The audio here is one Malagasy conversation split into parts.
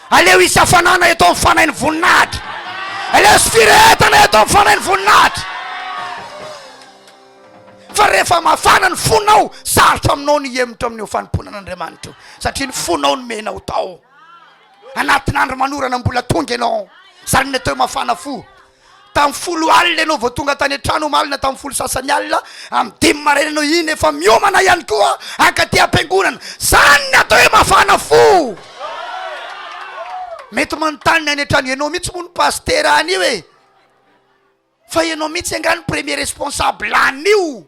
Aleo hisy hafanana eto amin'ny fanahin'ny voninahitra. Aleo hisy firehetana eto amin'ny fanahin'ny voninahitra. Fa rehefa mafana ny fonao, sarotra aminao ny hihemotra amin'io fanompoana an'Andriamanitra io, satria ny fonao nomenao tao. Anatin'andro manorana mbola tonga ianao. Izany ny atao hoe mafana fo. Tamin'ny folo alina ianao vao tonga tany an-trano omaly na tamin'ny folo sasany alina, amin'ny dimy maraina ianao iny efa miomana ihany koa hankaty am-piangonana. Izany ny atao hoe mafana fo. Mety manontany ny any an-trano, ianao mihitsy moa no pasitera an'io e! Fa ianao mihitsy angaha no premier responsable an'io?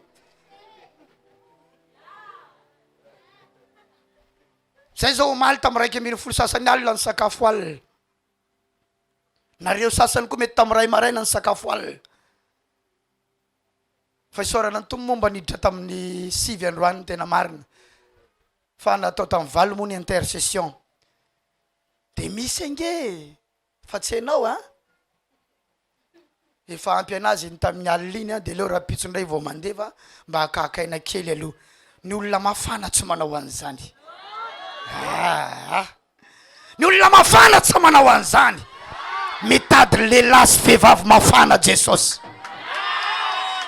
Zay zao omaly tamin'ny 11 sasany alina nisakafo alina. Nareo sasany koa mety tamin'ny iray maraina nisakafo alina. Fa isaorana ny Tompo moa mba niditra tamin'ny sivy androany ny tena marina. Fa natao tamin'ny valo moa ny intercession. Dia misy ange e! Fa tsy ianao an! Efa ampy anazy iny tamin'ny alina iny an, dia aleo rahampitso indray vao mandeha fa mba hakahakaina kely aloha. Ny olona mafana tsy manao an'izany. Aa! Ny olona mafana tsy manao an'izany. Mitady lehilahy sy vehivavy mafana Jesosy.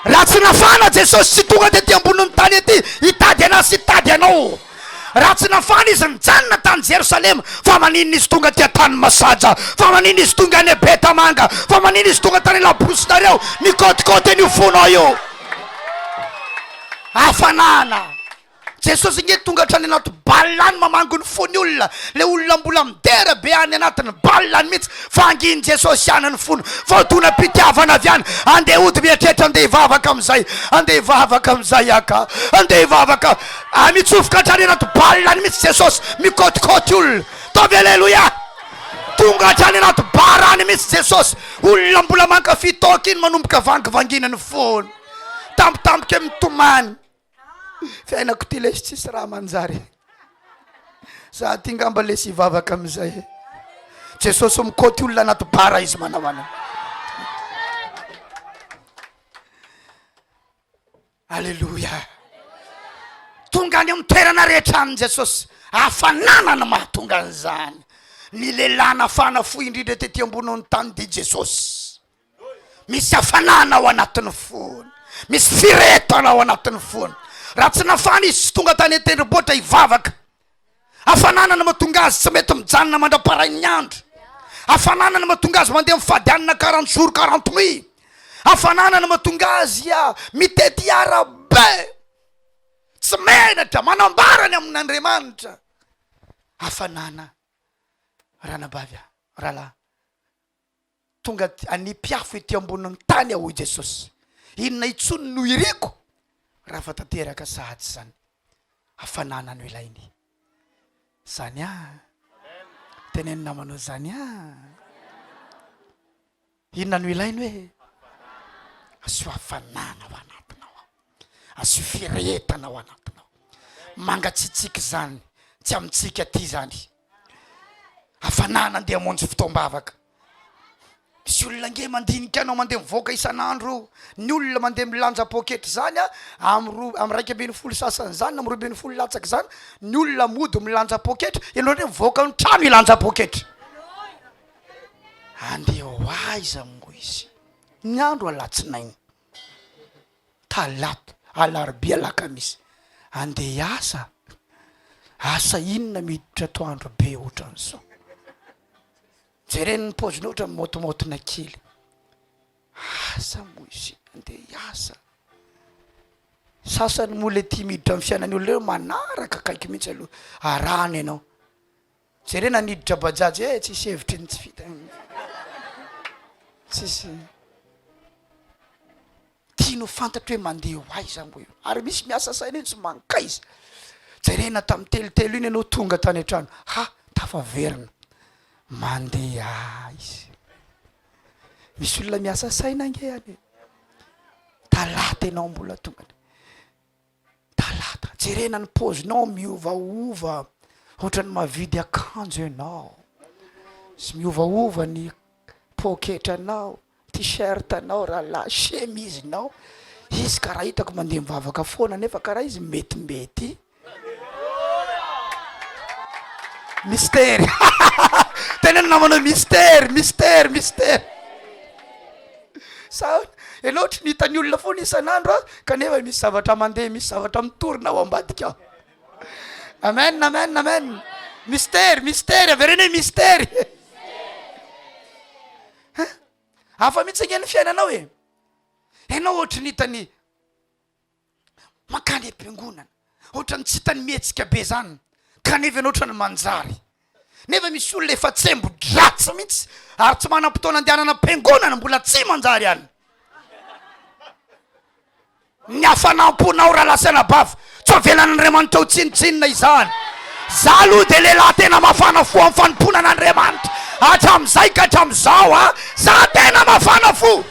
Raha tsy nafana Jesosy tsy tonga tety ambonin'ny tany ety hitady anah sy hitady anao. Raha tsy nafana izy nijanona tany Jerosalema, fa maninona izy tonga aty an-tany Masaja? Fa maninona izy tonga any Betamanga? Fa maninona izy tonga tany laborosinareo? Nikôtikôty an'io fonao io. Hafanana. Jesosy nge tonga hatrany anaty bal any mamangy ny fony olona, le olona mbola midera be any anatiny bal any mihitsy fa anginy Jesosy ihany ny fony, voadonam-pitiavana avy any, andeha hody mieritreritra andeha hivavaka amizay, andeha hivavaka amizay aho ka, andeha hivavaka, ah mitsofoka hatrany anaty bal any mihitsy Jesosy mikôtikôty olona, taovy aleloia, tonga hatrany anaty bar any mihitsy Jesosy, olona mbola mankafy toaka iny manomboka vangivangina ny fony, tampotampoka mitomany. Fiainako ty lesy tsisy raha manjary. Za ty ngamba lesy hivavaka amizay e. Jesosy mikoty olona anaty bara izy manao anao. Aleloia. Tonga any amin'ny toerana rehetra any Jesosy. Hafanana no mahatonga an'izany. Ny lehilahy nafana fo indrindra tety ambonin'ny tany dia Jesosy. Misy hafanana ao anatin'ny fony. Misy firehetana ao anatin'ny fony. Raha tsy nafana izy tsy tonga tany an-tendrombohitra hivavaka. Hafanana no mahatonga azy tsy mety mijanona mandra-parain'ny andro. Hafanana no mahatonga azy mandeha mifady hanina quarante jours quarante nuits. Hafanana no mahatonga azy mitety arabe. Tsy menatra manambara ny amin'Andriamanitra. Hafanana ranabavy rahalahy. Tonga hanipy afo ety ambonin'ny tany aho, hoy Jesosy. Inona intsony no iriko raha fa tanteraka sahady izany? Hafanana no ilainy. Zany ah. Teneno namanao zany ah. Inona no ilainy hoe? Asio hafanana ao anatinao ao. Asio firehetana ao anatinao. Mangatsiatsiaka izany, tsy amintsika aty izany. Hafanana andeha hamonjy fotoam-bavaka. Misy olona ange mandinika anao mandeha mivoaka isan'andro, ny olona mandeha milanja poketra izany a, amin'ny roa amin'ny 11 sasany izany na amin'ny 12 latsaka izany, ny olona mody milanja poketra, ianao indray mivoaka ny trano hilanja poketra. Andeha ho aiza moa izy? Ny andro alatsinainy. Talata, alarobia, alakamisy. Andeha hiasa? Asa inona miditra atoandro be ohatran'izao? Jereny ny paoziny ohatra maotimaotina kely. Asa moa izy, andeha hiasa. Sasany moa le tia miditra amin'ny fiainan'ny olona eo manaraka akaiky mihitsy aloha. Arahana ianao. Jerena niditra bajaj eh tsisy hevitry ny tsy vita. Tsisy. Tiany ho fantatro hoe mandeha ho aiza moa io. Ary misy miasa saina io tsy mankaiza. Jerena tamin'ny telotelo iny ianao tonga tany an-trano. Ha, tafaverina. Mandeha aiza. Misy olona miasa saina ange any e. Talata ianao mbola tonga. Talata. Jerena ny paozinao miovaova ohatran'ny mahavidy akanjo ianao. Sy miovaova ny poketranao, t-shirt anao rahalahy, chemise nao. Izy karaha hitako mandeha mivavaka foana nefa karaha izy metimety. Mistery. namanao mystère, mystère, mystère. Sa ianao ohatry ny hitan'ny olona foana isan'andro a, kanefa misy zavatra mandeha, misy zavatra mitorina ao ambadika ao. Amen, amen, amen. Mystère, mystère, avereno hoe mystère. Hein? Hafa mihitsy ange ny fiainanao e. Ianao ohatry ny hitan'ny mankany am-piangonana, ohatran'ny tsy hitany mihetsika be zany, kanefa ianao ohatran'ny manjary. Nefa misy olona efa tsembo-dratsy mihitsy ary tsy manam-potoana andehanana am-piangonana, mbola tsy manjary ihany. Ny hafanam-ponao rahalahy sy anabavy, tsy avelan'Andriamanitra ho tsinontsinona izany. Za aloha dia lehilahy tena mafana fo amin'ny fanompoana an'Andriamanitra hatramin'izay ka hatramin'izao a! Za tena mafana fo!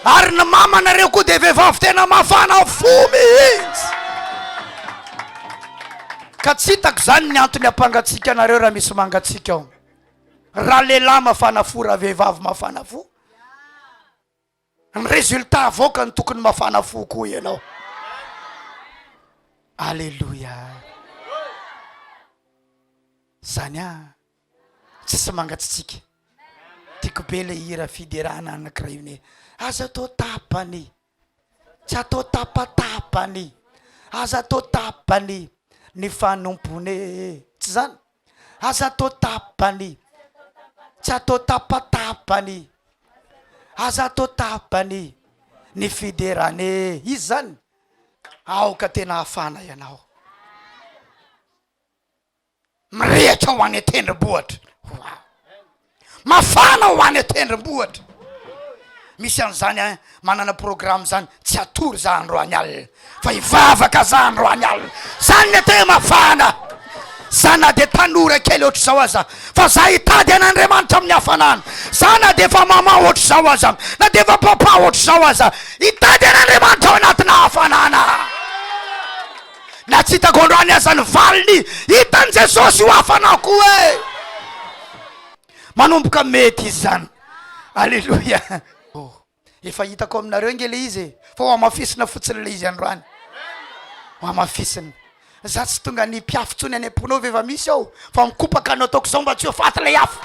Ary ny mamanareo koa dia vehivavy tena mafana fo mihitsy. Ka tsy hitako izany ny antony hampangatsiaka anareo raha misy mangatsiaka ao. Raha lehilahy mafana fo, raha vehivavy mafana fo. Ny résultat avoakany tokony mafana fo koa ianao. Alléluia. Zany ah. Tsisy mangatsitsiaka. Tiako be le hira fiderana anankiray iny hoe aza atao tapany, tsy atao tapatapany, aza atao tapany ny fanompona e. Tsy zany? Aza atao tapany, tsy atao tapatapany, aza atao tapany ny fiderana e. Izy zany? Aoka tena hafana ianao. Mirehitra ho any an-tendrombohitra. Wow. Mafana ho any an-tendrombohitra. Misy an'izany an, manana programme zany, tsy hatory za androany alina, fa hivavaka za androany alina. Zany ny atao hoe mafana. Za na dia tanora kely ohatr'izao aza, fa za hitady an'Andriamanitra amin'ny hafanana. Za na dia efa maman ohatr'izao aza, na dia efa papa ohatr'izao aza, hitady an'Andriamanitra ao anatina hafanana. Na tsy hitako androany aza ny valiny, hitan'i Jesosy io hafanako io e! Manomboka mety izy zany. Aleloia. Oh, efa hitako aminareo nge le izy e, fa ho hamafisina fotsiny le izy androany. Ho hamafisina. Za tsy tonga ny mpiafy tsony any am-ponao ve efa misy ao, fa mikopaka no ataoko zao mba tsy ho faty lay afo.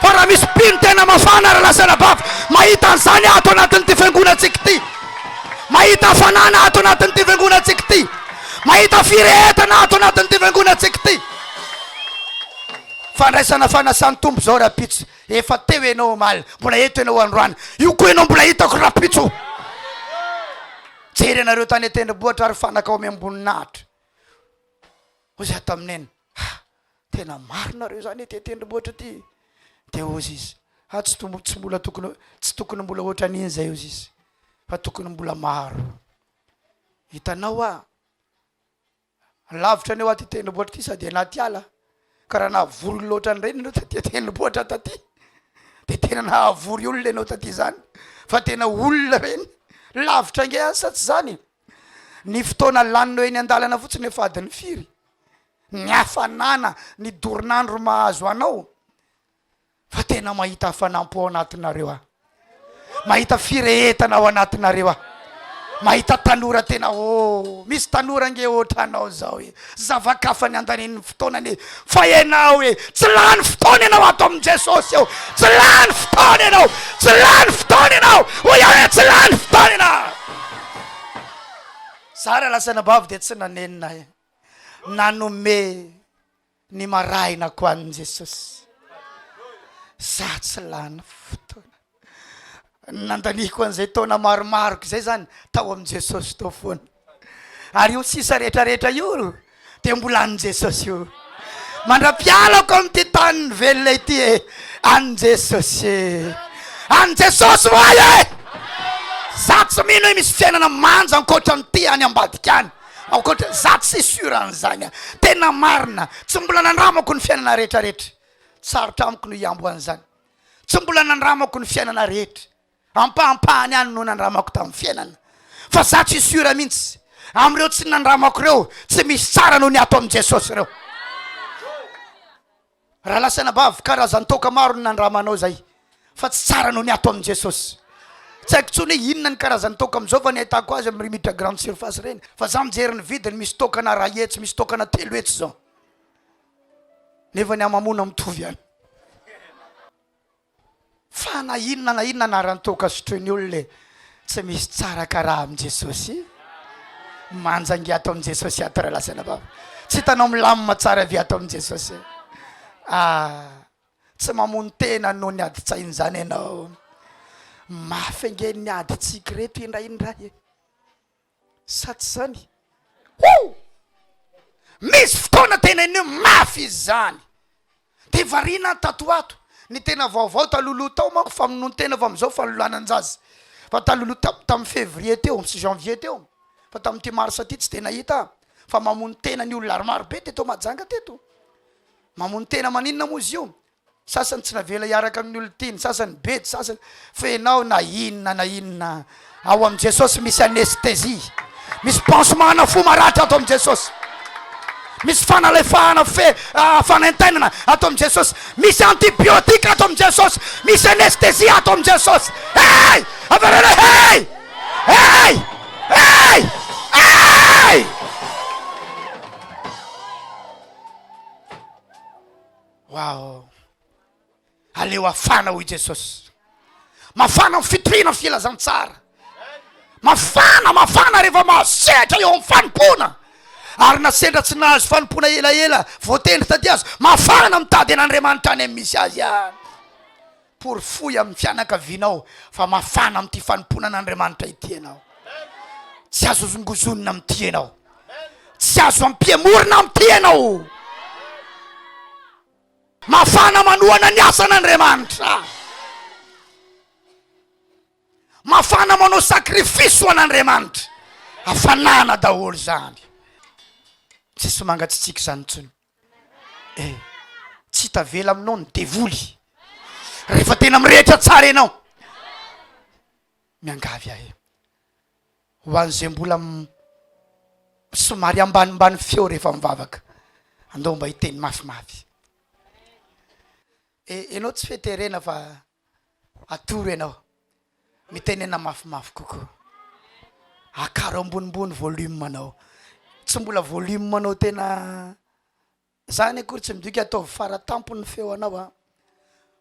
Fa raha misy mpino tena mafana rahalahy sy anabavy, mahita an'izany ato anatin'ity fiangonantsika ity. Mahita hafanana ato anatin'ity fiangonantsika ity. Mahita firehetana ato anatin'ity fiangonantsika ity. Fandraisana fanasan'ny Tompo zao rahampitso. Efa teo ianao omaly, mbola eto ianao androany. Io koa ianao mbola hitako rahampitso. Jery anareo tany an-tendrombohitra ary fanaka omem-boninahitra. Hoy izaho tamin'i Neny, Ha! Tena maro nareo izany ety an-tendrombohitra ety. Dia hozy izy, Ha, tsy tombo, tsy mbola tokony, tsy tokony mbola ohatran'iny izay, hozy izy, fa tokony mbola maro. Hitanao hoa, lavitra anie hoa ty tendrombohitra ty sady anaty ala, ka raha nahavory olona ohatran'ireny ianao taty an-tendrombohitra taty, de tena nahavory olona ianao taty izany, fa tena olona ireny, lavitra ange any sa tsy zany e? Ny fotoana laninao eny an-dalana fotsiny efa adiny firy? Ny hafanana, ny dorin'andro mahazo anao, fa tena mahita hafanam-po ao anatinareo aho. Mahita firehetana ao anatinareo aho. Mahita tanora tena oh, misy tanora ange ohatranao zao e. Zava-kafa ny andanin'ny fotoanany e. Fa ianao e, tsy lany fotoana ianao ato amin'i Jesosy eo. Tsy lany fotoana ianao, tsy lany fotoana ianao. Hoy aho hoe tsy lany fotoana ianao. Za raha lasa anabavy dia tsy nanenina ahy. Nanome ny marainako an'i Jesosy. Za tsy lany fotoana. Nandaniako an'izay taona maromaroko izay zany tao amin'i Jesosy tao foana. Ary io sisa rehetrarehetra io dia mbola an'i Jesosy io. Mandra-pialako amin'ity tanin'ny velona ity e, an'i Jesosy e. An'i Jesosy ho ahy e! Za tsy mino hoe misy fiainana manja ankoatra an'ity any ambadika any. Ankoatra, za tsy sûr an'izany a. Tena marina, tsy mbola nandramako ny fiainana rehetrarehetra. Sarotra amiko no hihambo an'izany. Tsy mbola nandramako ny fiainana rehetra. Ampahampahany ihany no nandramako tamin'ny fiainana. Fa za tsy sûr mihitsy. Amin'ireo tsy nandramako ireo, tsy misy tsara noho ny ato amin'i Jesosy ireo. Rahalahy sy anabavy, karazan-toaka maro no nandramanao izay, fa tsy tsara noho ny ato amin'i Jesosy. Tsy haiko intsony hoe inona ny karazan-toaka amin'izao fa ny ahitako azy amin'ireny miditra grande surface ireny. Fa za mijery ny vidiny, misy toaka-na iray hetsy, misy toaka-na 300 izao. Nefa ny hamamoana mitovy ihany. Fa na inona na inona anaran-toaka sotroin'ny olona e, tsy misy tsara karaha amin'i Jesosy. Manja ange ato amin'i Jesosy ato rahalahy sy anabavy. Tsy hitanao milamina tsara ve ato amin'i Jesosy? Ah, tsy mamono tena noho ny adin-tsaina izany ianao. Mafy ange ny adintsika ireto indraindray e. Sa tsy zany? Hoo! Misy fotoana tena iny hoe mafy izy zany. De variana aho tato ho ato. Ny tena vaovao talohaloha tao manko famonoan-tena fa am'zao fanolanan-jaza. Fa talohaloha tam- tamin'ny février teo sy janvier teo, fa tamin'ity mars ty tsy de nahita aho fa mamono tena ny olona ary maro be teto Mahajanga teto. Mamono tena maninona moa izy io? Sasany tsy navela hiaraka amin'ny olon-tiany, sasany bedy, sasany fa ianao na inona na inona ao amin'i Jesosy misy anesthésie, misy pansement ana fo maratra ato amin'i Jesosy, misy fanalefahana fe fanaintainana ato amin'i Jesosy, misy antibiotique ato amin'i Jesosy, misy anesthésie ato amin'i Jesosy. Hey! Avereno hey! Hey! Hey! Hey! Waoo! Aleo hafana hoy Jesosy. Mafana ny fitoriana ny filazantsara. Mafana, mafana rehefa mahasetra eo amin'ny fanompoana. Ary na sendra tsy nahazo fanompoana elaela, voatendry taty aza, mafana mitady an'Andriamanitra any amin'ny misy azy any. Porofoy amin'ny fianakavianao fa mafana amin'ity fanompoana an'Andriamanitra ity ianao. Tsy azo hozongozonina amin'ity ianao. Tsy azo ampiemorina amin'ity ianao. Mafana manohana ny asan'Andriamanitra. Mafana manao sacrifice ho an'Andriamanitra. Hafanana daholo izany. Tsisy mangatsitsiaka izany intsony. Eh, tsy tavela aminao ny devoly rehefa tena mirehitra tsara ianao. Miangavy ahy ho an'izay mbola somary ambanimbany feo rehefa mivavaka, andao mba hiteny mafimafy. Eh, ianao tsy feterena fa atoro ianao, mitenena mafimafy kokoa, akaro ambonimbony volume anao, tsy mbola volume anao tena zany akory tsy midika ataovy faratampony ny feo anao an,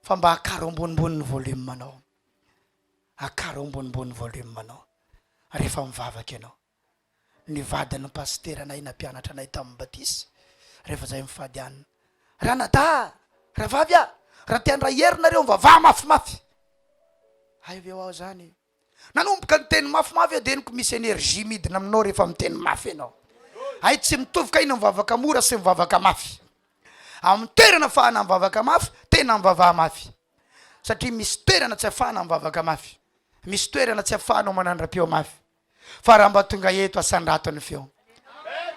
fa mba akaro ambonimbony ny volume anao, akaro ambonimbony volume anao rehefa mivavaka ianao. Ny vadin'ny pasiteranay nampianatra anay tamin'ny batisa rehefa zahay mifady hanina, Ranadahy, rahavavy a, raha te handray hery nareo mivavaha mafimafy. Hay avy eo aho zany nanomboka niteny mafimafy aho de henoko misy energie midina aminao rehefa miteny mafy ianao. Hay tsy mitovy kay ny mivavaka mora sy mivavaka mafy. Amin'ny toerana afahana mivavaka mafy, tena mivavaha mafy. Satria misy toerana tsy afahana mivavaka mafy. Misy toerana tsy afahanao manandra-peo mafy. Fa raha mba tonga eto asandrato ny feo.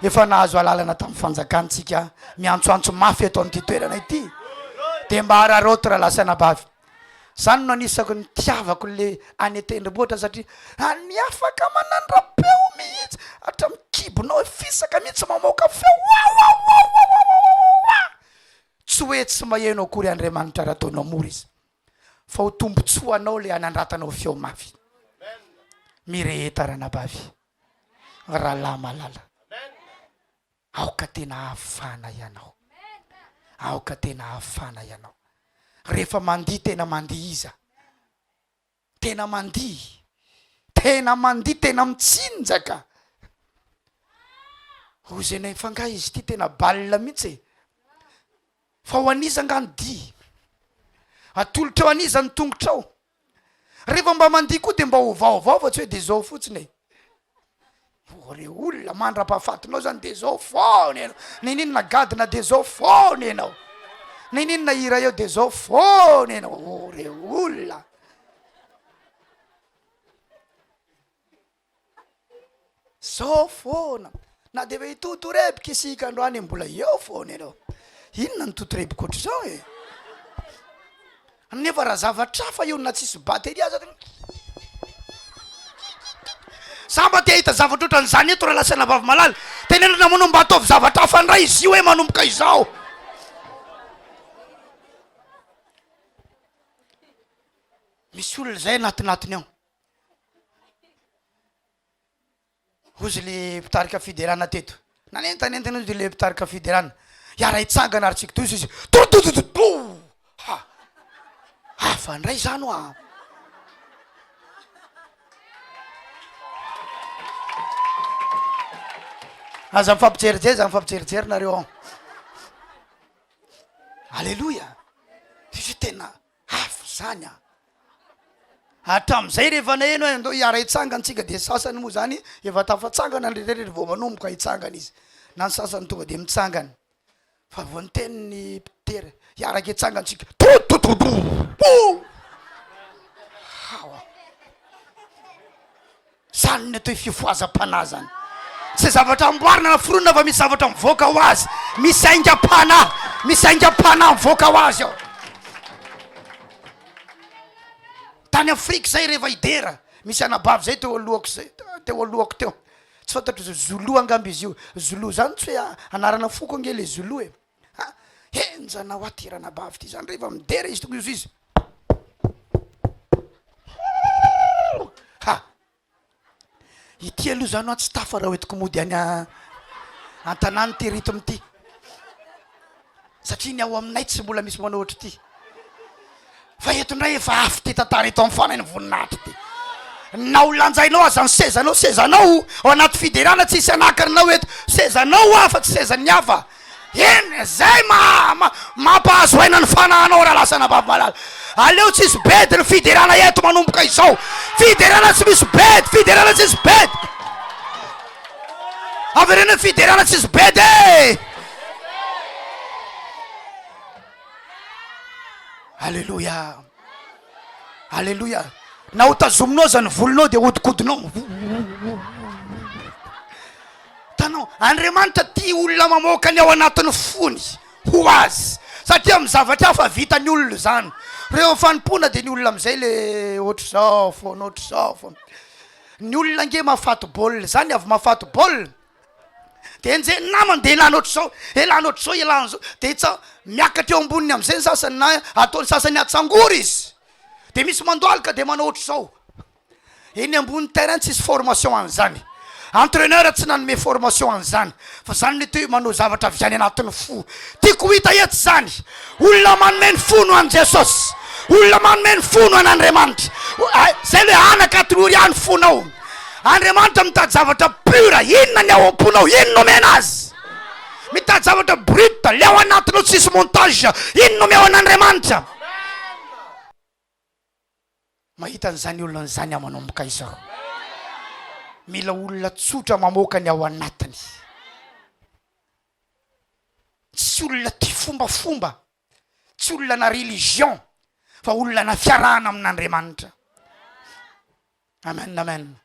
Efa nahazo alalana tamin'ny fanjakana tsika miantsoantso mafy eto amin'ity toerana ity. Dia mba araraoty rahalahy sy anabavy. Zany no anisako nitiavako le any an-tendrombohitra satria any afaka manandra-peo mihitsy hatramin'ny kibonao fisaka mihitsy mamoaka feo wawawawawawawawa. Tsy hoe tsy maheno akory Andriamanitra raha ataonao mora izy. Fa ho tombotsoa anao le hanandratanao feo mafy. Mireheta ranabavy, rahalahy malala. Aoka tena hafana ianao. Aoka tena hafana ianao. Rehefa mandihy tena mandihiza. Tena mandihy, tena mandihy, tena mitsinjaka. Hoy ianay fa nga izy ity tena bal mihitsy e. Fa ho an'iza nga ny dihy? Atolotrao an'iza ny tongotrao? Rehefa mba mandihy koa de mba ovaovao fa tsy hoe de zao fotsiny e. O re olona mandra-pahafatinao zany de zao foana ianao, niniana gadona de zao foana ianao, niniana hira eo de zao foana ianao, o re olona. Zao foana, na de hoe hitotorebika isika androany mbola eo foana ianao, inona no totorebika ohatr'izao e? Nefa raha zavatra hafa io na tsisy batterie aza de Za mba te hahita zavatra ohatran'izany eto rahalahy sy anabavy malala. Teneno ny namanao mba ataovy zavatra hafa indray izy io hoe manomboka izao. Misy olona izay anatinatiny ao. Hozy le mpitarika fiderana teto. Nanentanentana hozy le mpitarika fiderana. Hiara hitsangana ary tsika toy izy. Tototototo! Ha! Hafa indray izany hoa. Aza mifampijerijery, aza mifampijerijery nareo ao. Aleloia. Izy io tena hafa izany an. Hatramin'izay rehefa naheno hoe andao hiara-hitsangana tsika dia sasany moa zany efa tafatsangana ny rehetra vao manomboka hitsangana izy na ny sasany tonga dia mitsangana. Fa vao niteny ny mpitera hiaraka hitsangana tsika totototo hawa. Zany ny atao hoe fifohazam-panahy zany. Tsy zavatra amboarina na foronina fa misy zavatra mivoaka ho azy. Misy aingam-panahy, misy aingam-panahy mivoaka ho azy ao. Tany Afrika zay rehefa hidera, misy anabavy zay teo alohako zay, teo alohako teo. Tsy fantatro zay Zoulou angamba izy io. Zoulou zany tsy hoe anarana foko ange le Zoulou e. Ha, henjana hoa ty ranabavy ty zany rehefa midera izy tonga izy izy. Ha! Ity aloha zany hoa tsy tafa raha hoentiko mody any an-tanàna ity rythme ity. Satria ny ao aminay tsy mbola misy manao ohatr'ity. Fa eto indray efa afo ty tantara eto amin'ny fanahy ny voninahitra ty. Na ho lanjainao aza ny sezanao, sezanao ao anaty fiderana tsisy hanakana anao eto. Sezanao hoa fa tsy sezan'ny hafa. Eny, zay ma- ma- mampahazo aina ny fanahinao rahalahy sy anabavy malala. Aleo tsisy bedy ny fiderana eto manomboka izao. Fiderana tsy misy bedy, fiderana tsisy bedy. Avereno hoe fiderana tsisy bedy e! Aleloia! Aleloia! Na ho tazominao aza ny volonao dia hodikodinao. Hitanao, Andriamanitra tia olona mamoaka ny ao anatin'ny fony ho azy. Satria amin'ny zavatra hafa vitan'ny olona izany. Rehefa fanompoana dia ny olona amin'izay le ohatr'izao foana, ohatr'izao foana. Ny olona ange mahafaty baolina izany, avy mahafaty baolina. De enjehin'ny namany de elany ohatr'izao, elany ohatr'izao, elany zao, de tsa miakatra eo amboniny am'zay ny sasany na ataon'ny sasany atsangory izy, de misy mandohalika de manao ohatr'izao, eny ambony terrain tsisy formation an'zany, entraineur tsy nanome formation an'zany, fa zany le atao hoe manao zavatra avy any anatin'ny fo, tiako ho hita eto zany, olona manome ny fony ho an'i Jesosy, olona manome ny fony ho an'Andriamanitra, zay le anaka atolory ahy ny fonao. Andriamanitra mitady zavatra pur, inona ny ao am-ponao, iny no omena azy. Mitady zavatra brut, le ao anatinao tsisy montage, iny no omeo an'Andriamanitra. Mahita an'izany olona an'izany aho manomboka izao. Mila olona tsotra mamoaka ny ao anatiny. Tsy olona tia fombafomba, tsy olona na religion, fa olona na fiarahana amin'Andriamanitra. Amen amen.